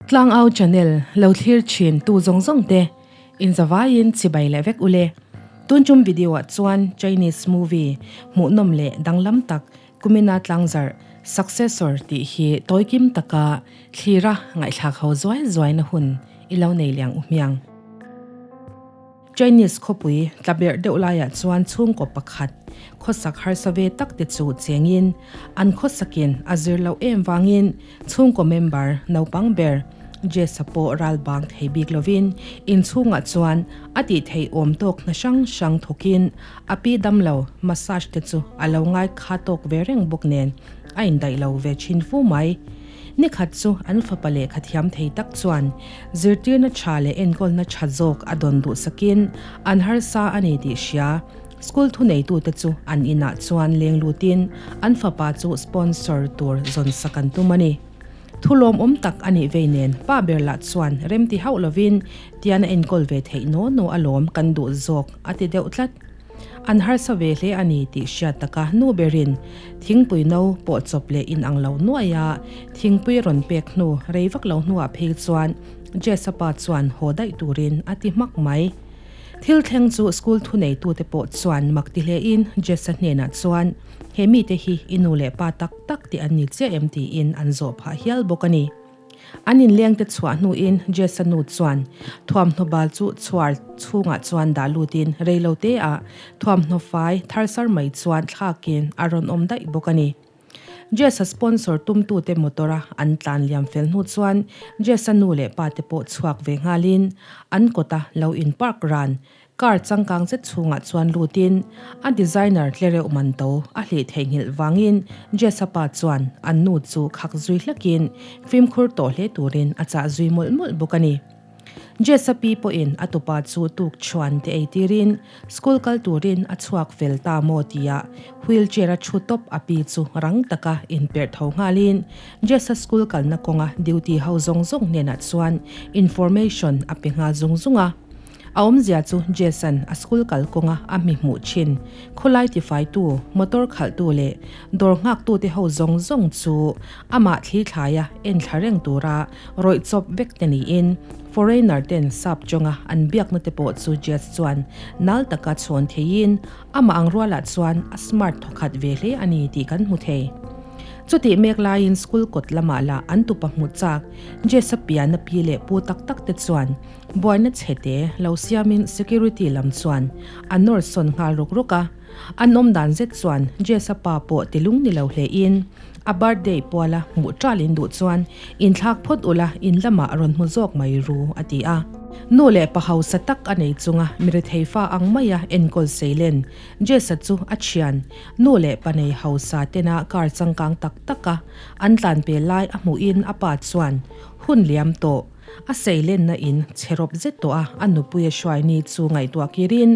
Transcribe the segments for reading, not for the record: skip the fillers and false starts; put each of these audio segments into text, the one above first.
Tlangau channel lo thlir thin tu zawng zawng te in zavaiin chibai leh vek ule. Tun tum video ah chuan Chinese movie hmuhnawm leh danglam tak Kumina tlangzarh Successor tih hi tawikim taka thlira ngaihthlak ho zuai zuaina hun i lo nei liang u hmiang. Chinese khawpui tla berh deuh laiah chuan chhungkaw pakhat khawsak harsa ve tak te chu chengin an khawsakin a zir loh em vangin chhungkaw member naupang ber Jess-a pawh ral bang thei bik lovin inchhungah chuan a tih theih awm tawk hna hrang hrang thawkin a pi damlo massage te chu a lo ngai kha tawk ve reng bawk nen a indaih lo ve thin fu mai. Ni khat chu an fapa lehkha thiam thei tak chuan zirtirna tha leh enkawlna tha zawk a dawn duhsakin an harsa a ni tih hria. School thuneitute chu an inah chuan leng lutin an fapa chu sponsor tur zawn sak an tum a ni. Thu lawmawm tak a nih vei nen pa ber lah chuan remti hauh lovin tian a enkawl ve theih naw naw alawm kan duh zawk a ti deuh tlat. An harsa ve hle a ni tih hriat taka nu berin thingpui no pawh chawp leh inang lo nuai a, thingpui rawn pek hnu rei vak lo hnuah phei chuan Jess-a pa chuan haw daih turin a ti hmak mai. Thil thleng chu school thuneitute pawh chuan mak ti hlein Jess-a hnenah chuan he mite hi i nu leh pa tak tak te an ni chiah em tiin an zawh phah hial bawk a ni. An inlengte chhuah hnuin Jess-a nu chuan thuamhnaw bal chu chhuar chhungah chuan dah lutin reiloteah thuamhnaw fai tharsar mai chuan thlakin a rawn awm daih bawk a ni. Jess-a sponsor tumtute motor-a an tlan liam fel hnu chuan Jess-a nu leh pate pawh chhuak ve nghalin an kawta lo in park ran Car changkang zet chhungah chuan lutin a designer tlereuh man to a hlih theihnghilh vangin Jess-a pa chuan an nu chu khak zui hlakin fimkhur tawh hle turin a chah zui mawlh mawlh bawk a ni. Jess-a pi pawhin a tupa chu tuk chhuan te ei tirin school kal turin a chhuak fel ta maw tia wheelchair a thu tawp a pi chu rang taka inperh tho nghalin Jess-a school kalna kawnga duty ho zawng zawng hnenah chuan information a pe nghal zung zung a. A awmzia chu Jason a school kal kawnga a mi hmuh thin, khawlai tifaitu, motor khalhtu leh dawr nghaktute ho zawng zawng chu amah thli thlaia en thla reng tura rawih chawp vek te niin foreigner ten sap chawnga an biakna te pawh chu Jess chuan nal taka chhawn theiin amah ang rualah chuan a smart thawkhat ve hle a ni tih kan hmu thei. Chutih mek laiin school kawt lamah lah an tupa hmu chak Jess-a pian a pi leh pu tak tak te chuan Buaina chhete lo siamin security lam chuan a nawr sawn nghal ruk ruk a, an awm dan zet chuan Jess-a pa pawh ti lung ni lo hlein a birthday puala hmuh ṭalin duh chuan inthlak phawt ula in lamah rawn hmu zawk mai ru a ti a. Nu leh pa hausa tak a nei chunga mirethei fa ang maia enkawl seilen Jess-a chu a thian nu leh pa nei hausa tena car changkang tak taka an tlan pel lai a hmuhin a pa chuan hun liam tawh A seilenna in chhe rawp zet tawh a, a nupui a hruai ni chu ngaihtuah kirin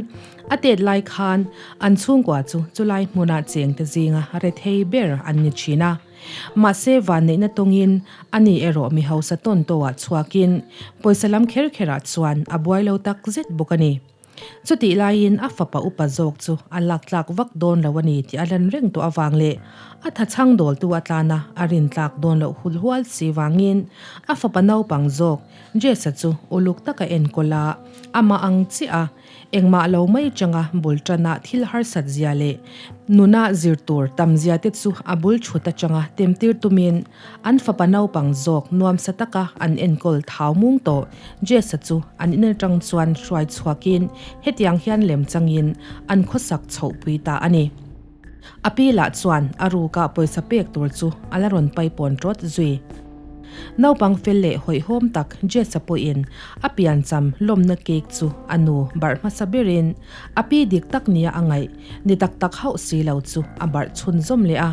a tet lai khan an chhungkua chu chulai hmuna chengte zinga rethei ber an ni thin a. Mahse vanneihna tawngin ani erawh mi hausa tawn tawhah chhuakin pawisa lam kher kherah chuan a buai lo tak zet bawk a ni. Chutih laiin a fapa upa zawk chu a lak tlak vak dawn lo a ni tih a lan reng tawh avang leh a thachhang dawltu a tlana a rin tlak dawn loh hul hual si vangin a fapa naupang zawk Jess-a chu uluk taka enkawl a, amah ang chiah a engmah lo mai changa bul tana thil harsat zia leh nuna zir tur tam zia te chu a bul thut atanga temtir tumin An fapa naupang zawk nuamsa taka an enkawl thau mung tawh Jess-a chu an in atang chuan hruai chhuakin hetiang hian lem changin an khawsak chhohpui ta a ni. A pi lah chuan a ruka pawisa pek tur chu a la rawn paipawn ṭawt zui. Naupang fel leh hawihhawm tak Jess-a pawhin a piancham lawmna cake chu a nu barh hmasa berin a pi dik tak nia a ngaih ni tak tak hauh si lo chu a barh chhunzawm leh a.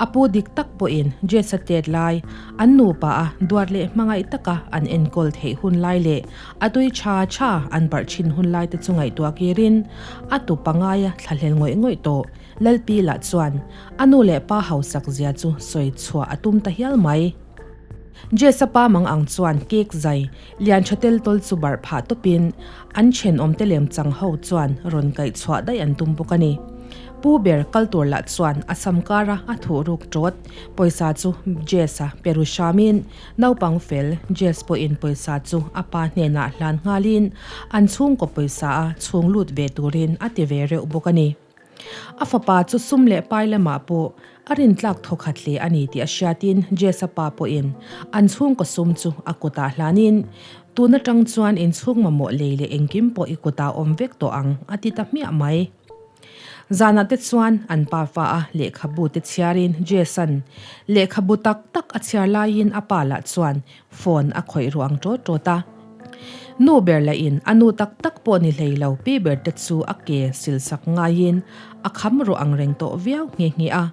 A pu dik tak pawhin Jess-a tet lai, an nupa a duat leh hmangaih taka an enkawl theih hun lai leh a tui tha tha an barh thin hun lai te chu ngaihtuah kirin a tu pangaia thlahlel ngawih ngawih tawh Lalpi lah chuan a nu leh pa hausak zia chu sawi chhuah a tum ta hial mai. Jess-a pa mang ang chuan cake zai lian tha tel tawl chu barh phah tawpin an thenawmte lem chang ho chuan rawn kaih chhuah daih an tum bawk a ni. Pu ber kal tur lah chuan a sam kara a thuh ruk tawt pawisa chu Jess-a pe ru hramin naupang fel Jess pawhin pawisa chu a pa hnenah hlan nghalin an chhungkaw pawisa a chhung lut ve turin a ti ve reuh bawk a ni. A fapa chu sum leh pai lamah pawh a rintlak thawkhat hle a ni tih a hriatin Jess-a pa pawhin an chhungkaw sum chu a kutah hlanin tun atang chuan inchhung mamawh lei leh engkim pawh i kutah awm vek tawh ang a ti ta hmiah mai. Zanah te chuan an pa fa a lehkhabu te chhiarin Jason lehkhabu tak tak a chhiar laiin a pa lah chuan phone a khawih ruang ṭawt ṭawt a. Nu ber lahin a nu tak tak pawh ni hlei lo pi ber te chu a ke silsak ngaiin a kham ruah ang reng tawh viau nghe nghe a.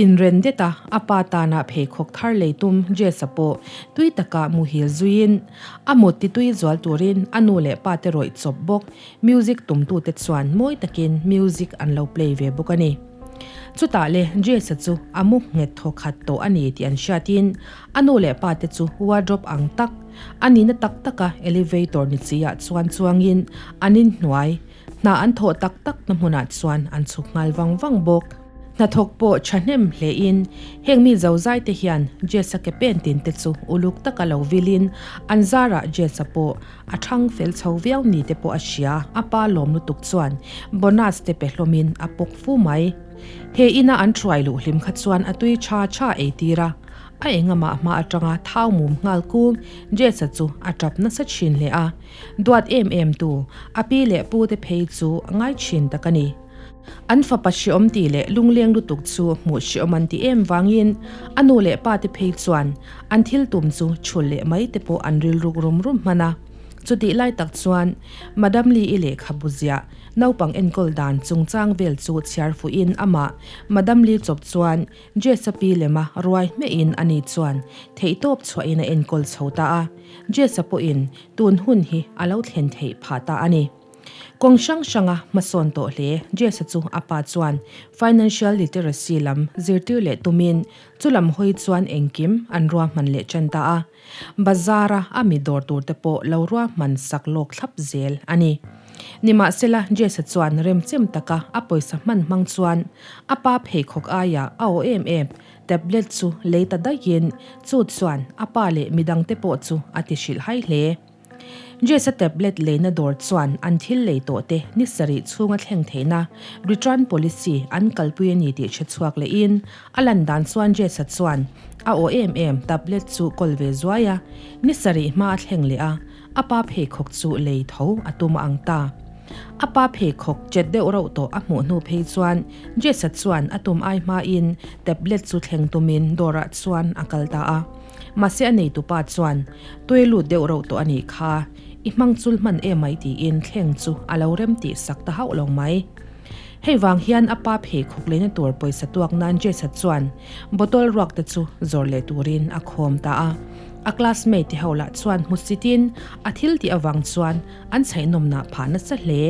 Inren det a, a pa tana pheikhawk thar lei tum Jess-a pawh tui taka muhil zuiin a mut ti tui zual turin a nu leh pa te rawih chawp bawk music tumtute chuan mawi takin music an lo play ve bawk a ni. Chutah le Jess-a chu a mu nghet thaw khat tawh a ni tih an hriatin a nu leh pa te chu wardrobe ang tak a nihna tak taka elevator ni chi ah chuan chuangin an inhnuai Hna an thawh tak tak na hmunah chuan an chhuk nghal vang vang bawk. Hnathawk pawh thahnem hlein heng mi zozai te hian Jess-a ke pen tin te chu uluk taka lo vilin an zarah Jess-a pawh a thang fel chho viau ni te pawh a hria. A pa lawm lutuk chuan bonus te pe hlawmin a pawk fu mai. He ina an thuai luh hlim kha chuan a tui tha tha ei tir a. A engamah hma atanga thau mum nghal kung Jess-a chu a tap nasa thin hle a. Duat em em tu, a pi leh pu te phei chu a ngai thin tak a ni. An fapa hreawm tih leh lungleng lutuk chu hmuh hreawm an ti em vangin a nu leh pa te phei chuan an thil tum chu chhul leh mai te pawh an rilruk rum rum hman a. Chutih lai tak chuan Madam Lee-i lehkhabu ziah naupang enkawl dan chungchang vel chu chhiar fuhin amah Madam Lee chawp chuan Jess-a pi lema ruai hmehin ani chuan theihtawp chhuahin a enkawl chho ta a, Jess-a pawhin tun hun hi a lo thlen theih phah ta a ni. Kawng hrang hranga hmasawn tawh hle Jess-a chu a pa chuan financial literacy lam zirtir leh tumin chu lam hawi chuan engkim an ruahman leh ṭan ta a, bazar-a a mi dawr tur te pawh lo ruahman sak lawk thlap zel a ni. Nimahsela, Jess-a chuan remchem taka a pawisa hman hmang chuan a pa pheikhawk aiah a aw em em tablet chu lei ta daihin chu chuan a pa leh midangte pawh chu a ti hrilh hai hle. Jess-a tablet leina dawr chuan an thil lei tawh te ni sarih chhunga thleng theihna return policy an kalpui a ni tih hre chhuak lehin a lan dan chuan Jess-a chuan a aw em em tablet chu kawl ve zuai a, ni sarih hma a thleng leh a. A pa pheikhawk chu lei tho a tum a ang ta. A pa pheikhawk chet deuh rauh tawh a hmuh hnu phei chuan Jess-a chuan a tum ai hmain tablet chu thleng tumin dawrah chuan a kal ta a. Mahse a neitupa chuan, Tui lut deuh rauh tawh a nih kha, i hmang chul hman em mai tiin thleng chu a lo rem tih sak ta hauh lo mai. Hei vang hian a pa pheikhawk leina tur pawisa tuak nan Jess-a chuan bottle ruak te chu zawr leh turin a khawm ta a. A classmate te ho lah chuan hmusitin a thil tih avang chuan an chhaihnawmnah phah nasa hle.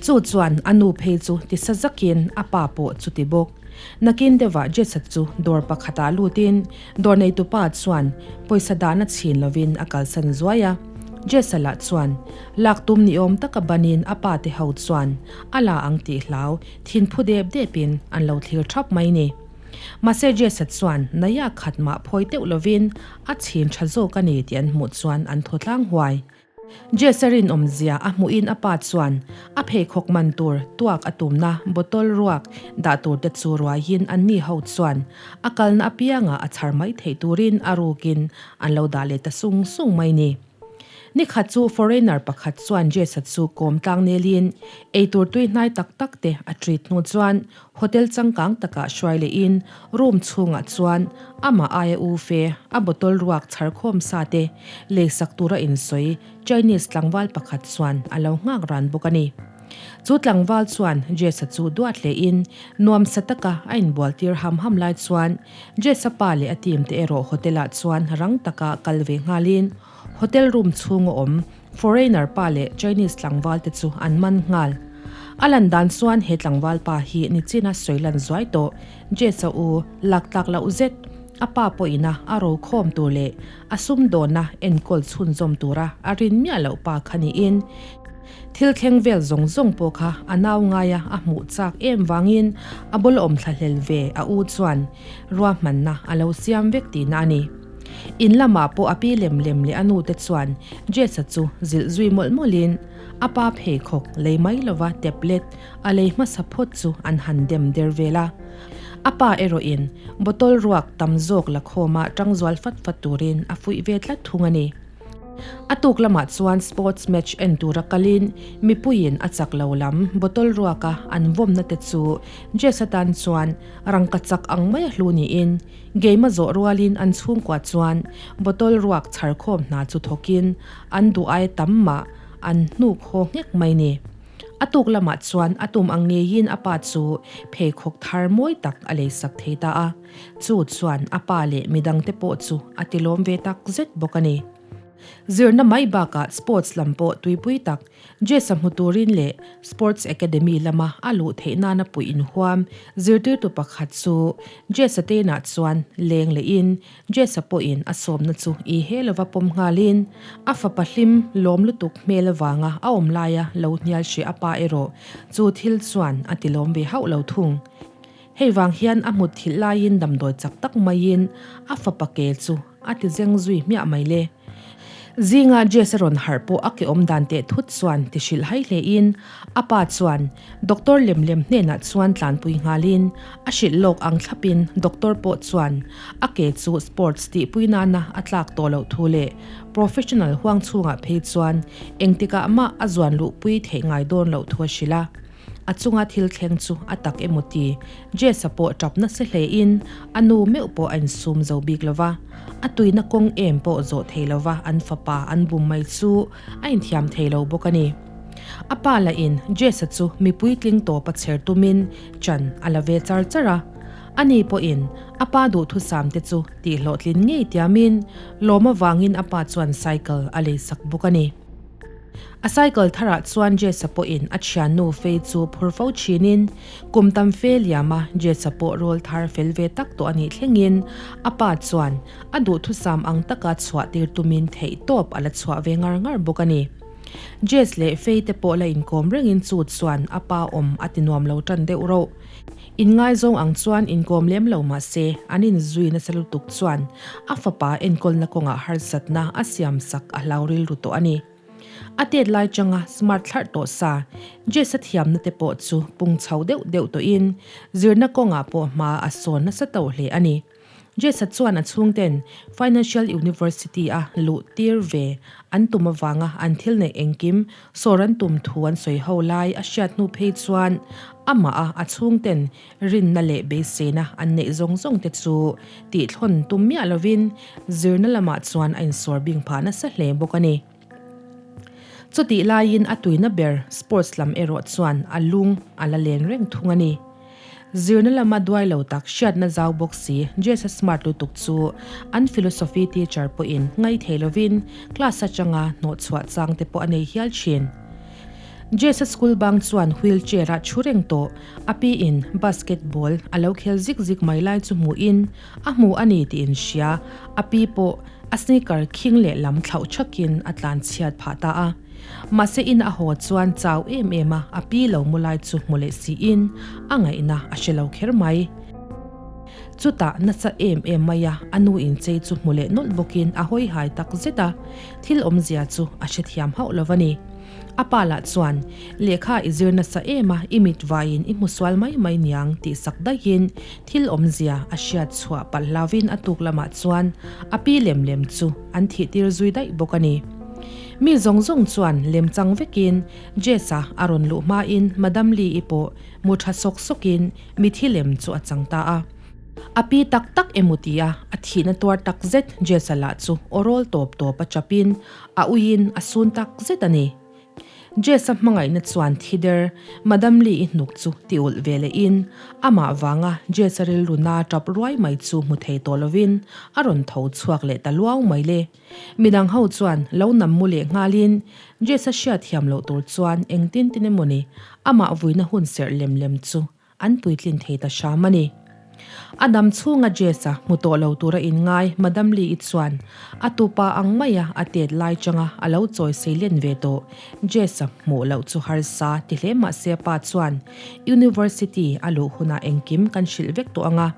Chu chuan a nu phei chu tisa zakin a pa pawh chu ti bawk. Nakin deuhah Jess-a chu dawr pakhatah lutin dawr neitupa chuan pawisa dahna chhin lovin a kalsan zuai a. Jess-a lah chuan lak tum ni awm taka banin a pa te ho chuan a la ang tih hlau thinphu dep depin an lo thlir thap mai ni. Mahse Jess-a chuan Naya khat mah phawi teuh lovin a chhin tha zawk a ni tih an hmuh chuan an thaw tlang huai. Jess-a rinawmzia a hmuhin a pa chuan a pheikhawk man tur tuak a tumna bottle ruak dah tur te chu ruaiin anni ho chuan a kalna apianga a chhar mai theih turin a rukin an lo dah leh ta sung sung mai ni. Ni khat chu foreigner pakhat chuan Jess-a chu kawm tlang nelin eitur tui hnai tak tak te a treat hnu chuan Hotel changkang takah hruai lehin room chhungah chuan amah aia u fe a bottle ruak chhar khawm sa te leisak tura insawi Chinese tlangval pakhat chuan a lo nghak ran bawk a ni. Chu tlangval chuan Jess-a chu duat hlein nuamsa taka a inbual tir ham ham lai chuan Jess-a pa leh a team te erawh hotel-ah chuan rang taka kal ve nghalin Hotel room chhunga awm foreigner pa leh Chinese tlangval te chu an man nghal. A lan dan chuan he tlangval pa hi nichina sawi lan zuai tawh Jess-a u lak tlak loh zet a pa pawhina a ro khawm tur leh a sumdawnna enkawl chhunzawm tura a rin miah loh pa kha niin. Thil thleng vel zawng zawng pawh kha a nau ngaia a hmuh chak em vangin a bula awm thlahlel ve a u chuan ruahmanna a lo siam vek tihna a ni. In lamah pawh a pi lem lem leh a nute chuan Jess-a chu zilh zui mawlh mawlhin a pa pheikhawk lei mai lova tablet a lei hmasa phawt chu an han dem der vel a. A pa erawhin bottle ruak tam zawk la khawma tang zual fat fat turin a fuih ve tlat thung a ni. A tuk lamah chuan sports match en tura kalin mipuiin a chak lo lam bottle ruaka an vawmna te chu Jess atan chuan rangka chak ang mai a hlu niin game a zawh rualin an chhungkua chuan bottle ruak chhar khawm hna chu thawkin an duh ai tam mah an hnuk haw nghek mai ni. A tuk lamah chuan a tum ang ngeiin a pa chu pheikhawk thar mawi tak a leisak thei ta a. Chu chuan a pa leh midangte pawh chu a tilawm ve tak zet bawk a ni. Zirna mai bakah sports lam pawh tuipui tak Jess-a hmu turin leh Sports Academy lama a luh theih nana puih inhuam zirtirtu pakhat chu Jess-a teinah chuan leng lehin Jess-a pawhin a sawmna chu i he lova pawm nghalin a fapa hlim lawm lutuk hmel avanga a awm laia lo hnial hreh a pa erawh chu thil chuan a tilawm ve hauh lo thung. Hei vang hian a hmut thilh laiin damdawi chak tak maiin a fapa ke chu a ti zeng zui hmiah mai le. Zinga Jess a rawn harh pawh a ke awm dan teh thut chuan ti hrilh hai hlein a pa chuan doctor lem lem hnenah chuan tlanpui nghalin a hrilh lawk ang thlapin doctor pawh chuan a ke chu sports tihpui nana a tlak tawh loh thu leh professional huang chhungah phei chuan engtikah mah a zuan luhpui theih ngai dawn loh thu a hrilh a. A chunga thil thleng chu a tak emaw ti? Jess-a pawh tap nasa hlein a nu meuh pawh a insum zo bik lo va. A tuina kawng em pawh zawh thei lo va an fapa an bum mai chu a inthiam thei lo bawk a ni. A pa lahin Jess-a chu mipui tling tawpa chher tumin chan a la ve char char a. Ani pawhin a pa duhthusam te chu tihhlawhtlin ngei tiamin lawm avangin a pa chuan cycle a leisak bawk a ni. A cycle tharah chuan Jess-a pawhin a thiannu Faye chu phur fo thinin, kum tam fe liama Jess-a pawh rawl thar fel ve tak tawh a nih thlengin a pa chuan a duhthusam ang taka chhuah tir tumin theih tawp a la chhuah ve ngar ngar bawk a ni. Jess leh Faye te pawh la inkawm rengin chu chuan a pa awm a ti nuam lo tan deuh rauh. Inngaizawng ang chuan inkawm lem lo mah se, an inzui nasa lutuk chuan a fapa enkawlna kawngah harsatna a siamsak a hlau rilru tawh a ni. A tet lai changa smart thlarh tawh sa, Jess-a thiamna te pawh chu pung chho deuh deuh tawhin zirna kawngah pawh hma a sawn nasa tauh hle a ni. Jess-a chuan a chhungten Financial University-a luh tir ve an tum avanga an thil neih engkim sawr an tum thu an sawi ho lai a hriat hnu phei chuan amah a a chhungten rinna leh beiseina an neih zawng zawng te chu tihthlawn tum miah lovin zirna lamah chuan a insawr bing phah nasa hle bawk a ni. Chutih laiin a tuina ber sports lam erawh chuan a lung a la len reng thung a ni. Zirna lama duai lo tak hriatna zau bawk si Jess-a smart lutuk chu an philosophy teacher pawhin ngai thei lovin class atanga hnawhchhuah chang te pawh a nei hial thin. Jess-a school bang chuan wheel chair-a thu reng tawh a piin basketball a lo khel zik zik mai lai chu hmuhin a hmu a ni tih inhria a pi pawh a sneaker khing leh lam thlauh thakin a tlan chhiat phah ta a. Mahse in a haw chuan chau em em a, a pi lo mu lai chu hmu leh siin a ngaihna a hre lo kher mai. Chutah nasa em em mai a, a nu inchei chu hmu leh nawlh bawkin a hawi hai tak zet a, thil awmzia chu a hrethiam hauh lo a ni. A pa lah chuan, Lehkha i zir nasa em a, i mit vaiin i hmu sual mai mai niang tih sak daihin thil awmzia a hriat chhuah palh hlauvin a tuk lamah chuan a pi lem lem chu an thih tir zui daih bawk a ni. Mi zawng zawng chuan lemchang vekin Jess-a a rawn luh hmain Madam Lee-i pawh mu tha sawk sawkin mithi lem chu a chang ta a. A pi tak tak emaw tia a thihna tuar tak zet Jess-a lah chu aw rawl tawp tawp a chapin a uiin a sun tak zet a ni. Jess-a hmangaihna chuan thi der Madam Lee-i hnuk chu ti ulh ve lehin amah vanga Jess-a rilru na tap ruai mai chu hmu thei tawh lovin a rawn tho chhuak leh ta luau mai le. Midang ho chuan lo nam mu leh nghalin Jess-a hriat thiam loh tur chuan engtin tin emawni amah vuina hun serh lem lem chu an puitlin thei ta hram a ni. A dam chhunga Jess-a hmu tawh lo tura inngai Madam Lee-i chuan a tupa ang maia a tet lai changa a lo chawi sei len ve tawh. Jess-a hmuh loh chu harsa ti hle mah se pa chuan University a luh hunah engkim kan hrilh vek tawh ang a,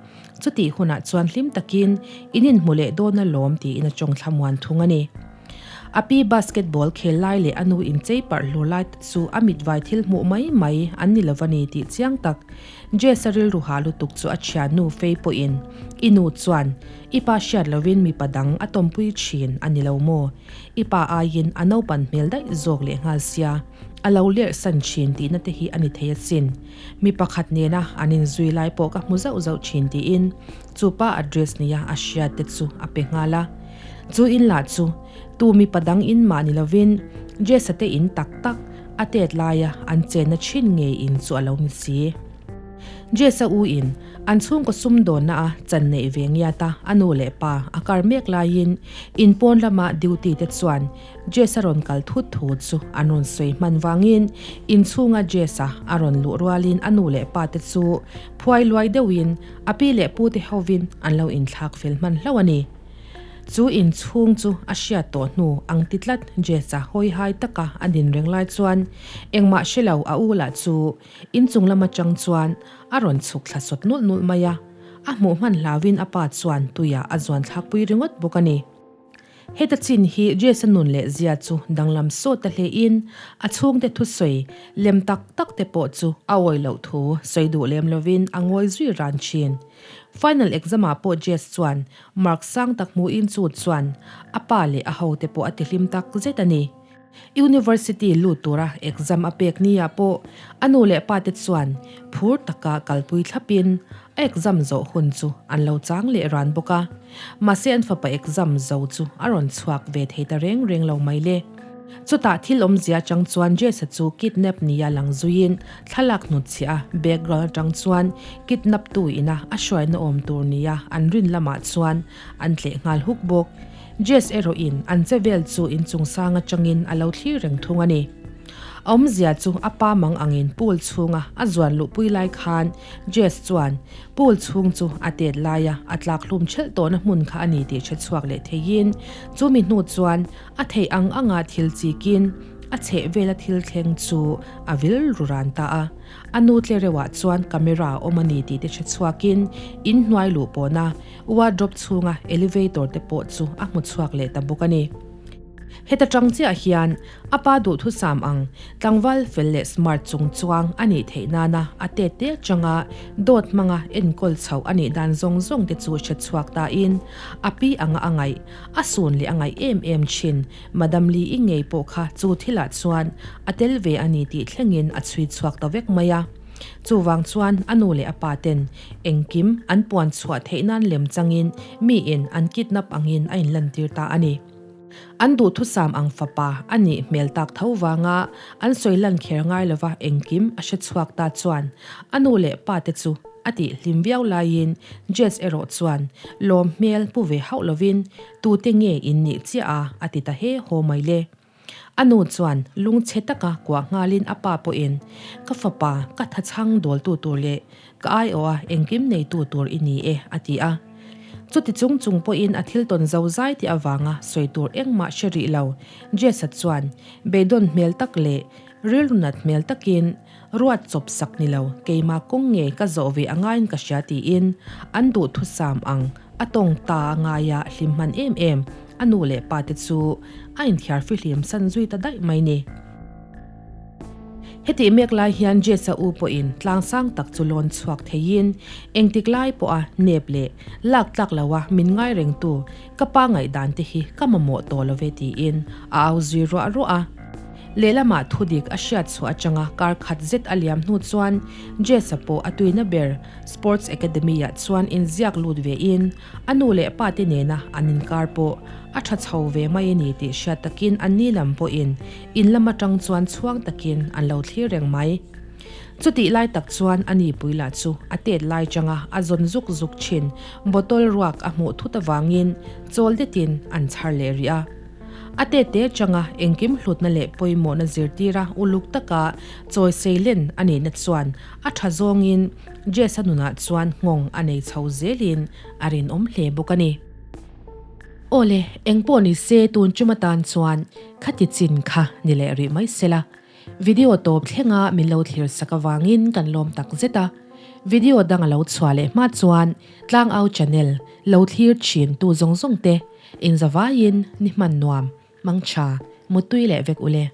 chutih hunah chuan hlim takin in inhmu leh dawn alawm tiin a tawng thlamuan thung a ni. A pi basketball khel lai leh a nu inchei parh hlur lai te chu a mitvai thil hmuh mai mai an ni lova ni tih chiang tak. Jess-a rilru hah lutuk chu a thiannu Faye pawhin, I nu chuan i pa hriat lovin mipa dang a tawmpui thin a ni lo maw? I pa aiin a naupan hmel daih zawk leh nghal sia, a lo lerh san thin tihna te hi a ni thei asin. Mi pakhat nena an inzui lai pawh ka hmu zauh zauh thin tiin chu pa address nia a hriat te chu a pe nghal a. Chu in lah chu tu mipa dang in mah ni lovin Jess-a te in tak tak a tet laia an chenna thin ngei in chu a lo ni si. Jess-a u in an chhungkaw sumdawnna a chan neih ve ngiat a, a nu leh pa a kar mek laiin in pawn lama duty te chuan Jess-a rawn kal thut thu chu an rawn sawi hman vangin inchhunga Jess-a a rawn luh rualin a nu leh pa te chu phuai luai deuhin a pi leh pu te hovin an lo inthlak fel hman hlauh a ni. Chu inchhung chu a hriat tawh hnu ang ti tlat Jess-a hawihai taka a din reng lai chuan engmah hre lo a u lah chu inchung lam atang chuan a rawn chhuk thla sawt nulh nulh mai a, a hmuh hman hlauin a pa chuan tuiah a zuan thlakpui ringawt bawk a ni. Heta chin hi Jess-a nun leh zia chu danglam sawt ta hlein a chhungte thusawi lem tak tak te pawh chu a awih loh thu sawi duh lem lovin a ngawi zui ran thin. Final exam ah pawh Jess chuan mark sang tak hmuhin chu chuan a pa leh a hote pawh a tihlim tak zet a ni. University lut tura exam a pek ni ah pawh a nu leh pa te chuan phur taka kalpui thlapin a exam zawh hun chu an lo chang leh ran bawk a. Mahse an fapa exam zo chu a rawn chhuak ve thei ta reng reng lo mai le. Chutah thil awmzia atang chuan Jess-a chu kidnap nia lang zuiin thlalak hnutchhiah a background atang chuan kidnap tu ina a hruaina awm tur nia an rin lamah chuan an tleh nghal huk bawk. Jess erawhin an che vel chu inchung sang atangin a lo thlir reng thung a ni. A awmzia chu a pa mang angin pool chhunga a zuan luhpui lai khan Jess chuan pool chhung chu a tet laia a tlak hlum thelh tawhna hmun kha a ni tih hre chhuak leh theiin chumi hnu chuan a theih ang anga thil chikin a chheh vela thil thleng chu a vil ru ran ta a. A nu tle reuhah chuan camera a awm a ni tih te hre chhuakin inhnuai luh pawna Wardrobe chhunga elevator te pawh chu a hmu chhuak leh ta bawk a ni. Heta tang chiah hian a pa duhthusam ang tlangval fel leh smart chung chuang a nih theih nana a tet te changa dawt hmanga enkawl chhoh a nih dan zawng zawng te chu hre chhuak tain a pi anga a ngaih, a sun leh a ngaih em em thin Madam Lee-i ngei pawh kha chu thilah chuan a tel ve a ni tih thlengin a chhui chhuak ta vek mai a. Chuvang chuan a nu leh a pa ten engkim an puan chhuah theih nan lem changin miin an kidnap angin a inlantir ta a ni. An duhthusam ang fapa a nih hmel tak tho vanga an sawi lan kher ngai lova engkim a hre chhuak ta chuan a nu leh pa te chu a tih hlim viau laiin Jess erawh chuan lawm hmel pu ve hauh lovin tute nge in nih chiah a a ti ta he haw mai le. A nu chuan lungchhe taka kuah nghalin a pa pawhin, Ka fapa, ka thachhang dawltu tur leh ka aiawha engkim neitu tur i ni e, a ti a. Chuti chung chung pawhin a thil tawn zo zai tih avanga sawi tur engmah hre rih lo. Jess-a chuan beidawn hmel tak leh rilru nat hmel takin, Ruat chawp sak ni lo, keimah kawng nge ka zawh ve angaiin ka hria tiin an duhthusam ang a tawng ta ngaia hlim hman em em a nu leh pa te chu a inthiar fihlim san zui ta daih mai ni. Hetih mek lai hian Jess-a u pawhin tlang sang tak chu lawn chhuak theiin engtik lai pawha nep leh lak tlak loa min ngai rengtu ka pa ngaihdan te hi ka mamawh tawh lo ve tiin a au zui ruah ruah a. Lehlamah thudik a hriat chhuah atanga kar khat zet a liam hnu chuan Jess-a pawh a tuina ber Sports Academy-ah chuan inziak lut vein a nu leh pa te nena an inkar pawh a tha chho ve mai a ni tih hriat takin anni lam pawhin in lam atang chuan chhuang takin an lo thlir reng mai. Chutih lai tak chuan a nipui lah chu a tet lai changa a zawn zuk zuk thin bottle ruak a hmuh thut avangin chawl detin an chhar leh rih a. A tete atanga engkim hlutna leh pawimawhna zirtira uluk taka chawi seilen a nihna chuan a tha zawngin Jess-a nunah chuan nghawng a nei chho zelin a rinawm hle bawk a ni. Awle, engpawh ni se tun chum atan chuan khati chin kha ni leh rih mai sela. Video tawp thlenga min lo thlir sak avangin kan lawm tak zet a. Video dang a lo chhuah leh hma chuan Tlangau channel lo thlir thin tu zawng zawng te inzavaiin ni hman nuam, mangtha, muttui leh vek ule.